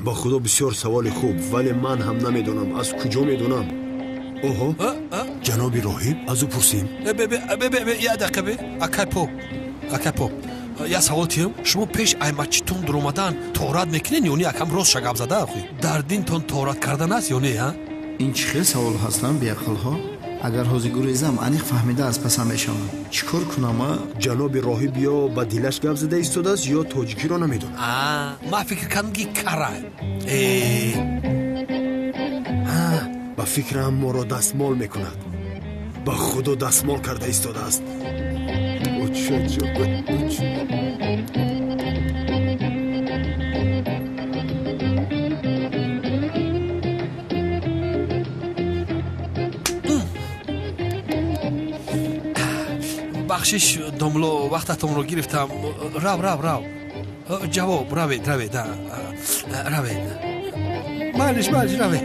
Ба худо, бисёр саволи хуб, вале ман ҳам намедонам, аз куҷо медонам. Оҳо, ҷаноби роҳиб, аз ӯ пурсем. Як дақиқа, бе, акай поп, акай поп, як савол тиҳам. Шумо пеш ай масҷидтон дуромадан тоҳорат мекунед ё не? Акам ростша гап зада, охи, дар динтон тоҳорат кардан аст ё не, а? Ин чӣ хел савол ҳастанд, беақлҳо? Агар ҳозир гурезам, аниқ фаҳмида аз пасам мешаванд. Чӣ кор кунам, а? Ҷаноби роҳиб ё ба дилаш гап зада истодааст, ё тоҷикиро намедонад. Ман фикр кардам, ки кара. Ба фикрам, моро дастмол мекунад. Ба худо, дастмол карда истодааст. Бахшиш, домло, вақтатонро гирифтам. Рав, рав, рав, ҷавоб, равед, равед, равед, майлиш, майлиш, равед.